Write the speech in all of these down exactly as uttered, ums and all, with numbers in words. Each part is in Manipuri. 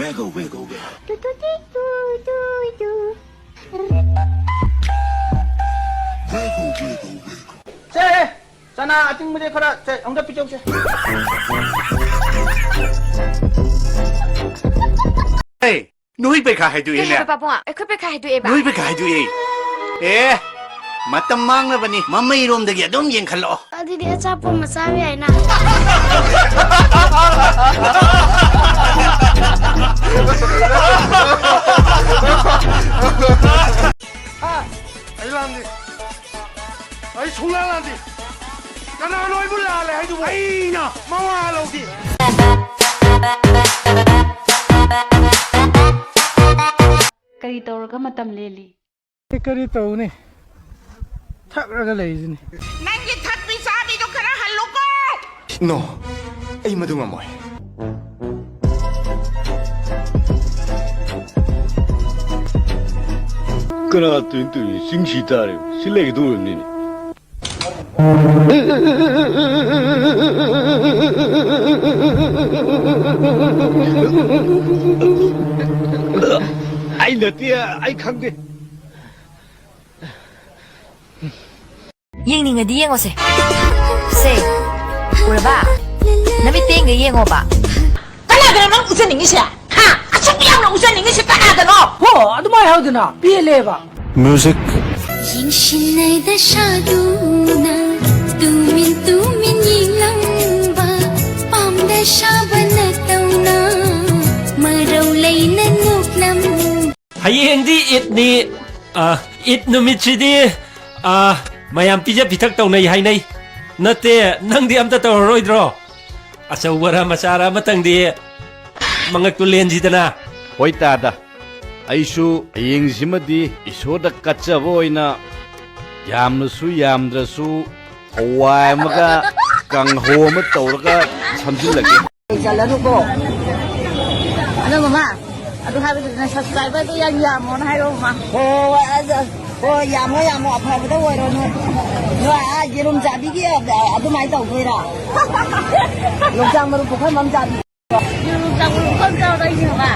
Wiggle, wiggle, wiggle. Two, two, T, two, two, two. Wiggle, wiggle, wiggle. ꯁꯦ, ꯆꯅꯥ ꯑꯇꯤꯡꯕꯁꯦ ꯈꯔ, ꯁꯦ, ꯑꯝꯇ ꯄꯤꯖꯧꯁꯦ꯫ ꯑꯦ, ꯅꯣꯏ ꯄꯩꯈꯥ ꯀꯩ ꯍꯥꯏꯗꯣꯛꯑꯦꯅꯦ? ꯍꯥꯏꯕ, ꯄꯥꯕꯨꯡ? ꯑꯩꯈꯣꯏ ꯄꯩꯈꯥ ꯍꯥꯏꯗꯣꯛꯑꯦꯕ? ꯅꯣꯏ ꯄꯩꯈꯥ ꯍꯥꯏꯗꯣꯛꯑꯦ꯫ ꯑꯦ, ꯃꯇꯝ ꯃꯥꯡꯅꯕꯅꯤ, ꯃꯃꯩꯔꯣꯝꯗꯒꯤ ꯑꯗꯨꯝ ꯌꯦꯡꯈꯠꯂꯛꯑꯣ꯫ ꯑꯗꯨꯗꯤ ꯑꯆꯥꯄꯣꯠ ꯑꯃ ꯆꯥꯕ ꯌꯥꯏꯅ꯫ ꯑꯩ ꯂꯥꯟꯗꯦ꯫ ꯑꯩ ꯁꯨꯡꯂꯥꯟ ꯂꯥꯟꯗꯦ꯫ ꯀꯅꯥꯅꯣ ꯑꯩꯕꯨ ꯂꯥꯜꯂꯦ ꯍꯥꯏꯗꯨꯕꯨ? ꯑꯩꯅ ꯃꯋꯥ ꯂꯧꯗꯦ꯫ ꯀꯔꯤ ꯇꯧꯔꯒ ꯃꯇꯝ ꯂꯦꯜꯂꯤ? ꯑꯩ ꯀꯔꯤ ꯇꯧꯅꯤ? ꯊꯛꯂꯒ ꯂꯩꯔꯤꯁꯤꯅꯤ꯫ ꯅꯪꯒꯤ ꯊꯛꯄꯤ ꯆꯥꯕꯤꯗꯣ ꯈꯔ ꯍꯜꯂꯨꯀꯣ꯫ ꯅꯣ, ꯑꯩ ꯃꯗꯨ ꯉꯝꯃꯣꯏ꯫ ꯀꯅꯥ ꯇꯨꯏ ꯇꯨꯏ ꯆꯤꯡꯁꯤ ꯇꯥꯔꯦ? ꯁꯤ ꯂꯩꯒꯗꯧꯔꯤꯕꯅꯤꯅꯦ꯫ ꯑꯩ ꯅꯠꯇꯦ, ꯑꯩ ꯈꯪꯗꯦ꯫ ꯌꯦꯡꯅꯤꯡꯉꯗꯤ ꯌꯦꯡꯉꯣꯁꯦ꯫ ꯁꯦ, ꯎꯔꯕ? ꯅꯃꯤꯠ ꯄꯦꯡꯒꯩ ꯌꯦꯡꯉꯣꯕ꯫ ꯀꯅꯥꯗꯅꯣ ꯅꯪ ꯎꯖꯅꯤꯡꯉꯤꯁꯦ? ꯍꯥ? ꯑꯁꯨꯛ ꯌꯥꯝꯅ ꯎꯖꯅꯤꯡꯉꯤꯁꯦ ꯀꯅꯥꯗꯅꯣ? ꯍꯣ, ꯑꯗꯨꯃꯥꯏ ꯍꯥꯏꯗꯅ ꯄꯦꯜꯂꯦꯕ꯫ Music. ꯌꯦꯡꯁꯤꯟꯅꯩꯗ ꯁꯥꯗꯨꯅ ꯇꯨꯃꯤꯟ ꯇꯨꯃꯤꯟ ꯌꯦꯡꯂꯝꯕ ꯄꯥꯝꯗ ꯁꯥꯕ ꯅꯇꯧꯅ ꯃꯔꯧ ꯂꯩꯅ ꯅꯣꯛꯂꯝꯕ꯫ ꯍꯌꯦꯡꯗꯤ ꯏꯗꯅꯤ꯫ ꯑ, ꯏꯗ ꯅꯨꯃꯤꯠꯁꯤꯗꯤ, ꯑ, ꯃꯌꯥꯝ ꯄꯤꯖ ꯄꯤꯊꯛ ꯇꯧꯅꯩ ꯍꯥꯏꯅꯩ꯫ ꯅꯠꯇꯦ, ꯅꯪꯗꯤ ꯑꯝꯇ ꯇꯧꯔꯔꯣꯏꯗ꯭ꯔꯣ? ꯑꯆꯧꯕꯔ ꯃꯆꯥꯔ ꯑꯃꯇꯪꯗꯤ ꯃꯉꯛꯇꯨ ꯂꯦꯟꯁꯤꯗꯅ꯫ ꯍꯣꯏ ꯇꯥꯗ, ꯑꯩꯁꯨ ꯍꯌꯦꯡꯁꯤꯃꯗꯤ ꯏꯁꯣꯔꯗ ꯀꯠꯆꯕ ꯑꯣꯏꯅ ꯌꯥꯝꯅꯁꯨ ꯌꯥꯝꯗ꯭ꯔꯁꯨ ꯍꯋꯥꯏ ꯑꯃꯒ ꯀꯥꯡꯍꯧ ꯑꯃ ꯇꯧꯔꯒ ꯁꯝꯖꯤꯜꯂꯒꯦ꯫ ꯆꯠꯂꯅꯨꯀꯣ꯫ ꯑꯗꯣ ꯃꯃꯥ, ꯑꯗꯨ ꯍꯥꯏꯕꯗꯨꯅ subscriberꯗꯣ ꯌꯥꯝ ꯌꯥꯝꯃꯣꯅ ꯍꯥꯏꯔꯣ ꯃꯃꯥ꯫ ꯍꯣꯏ, ꯍꯣꯏ, ꯍꯣꯏ, ꯑꯗ, ꯍꯣꯏ, ꯌꯥꯝꯃꯣ, ꯌꯥꯝꯃꯣ, ꯑꯐꯕꯗ ꯑꯣꯏꯔꯣ ꯅꯣꯏ꯫ ꯅꯣꯏ ꯑꯥ ꯌꯦꯔꯨꯝ ꯆꯥꯕꯤꯒꯤ ꯑꯗꯨꯃꯥꯏꯅ ꯇꯧꯗꯣꯏꯔꯥ? ꯌꯣꯡꯆꯥꯛ ꯃꯔꯨ ꯄꯨꯈꯝ ꯑꯃ ꯆꯥꯕꯤ꯫ ꯌꯦꯔꯨꯝ ꯆꯥꯛ ꯃꯔꯨ ꯄꯨꯈꯝ ꯆꯥꯕꯗꯣ ꯑꯩꯅꯦ ꯃꯃꯥ꯫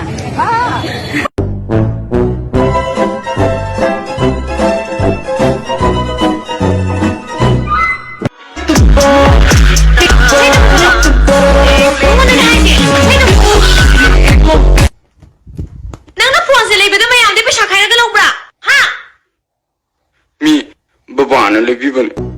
Bueno,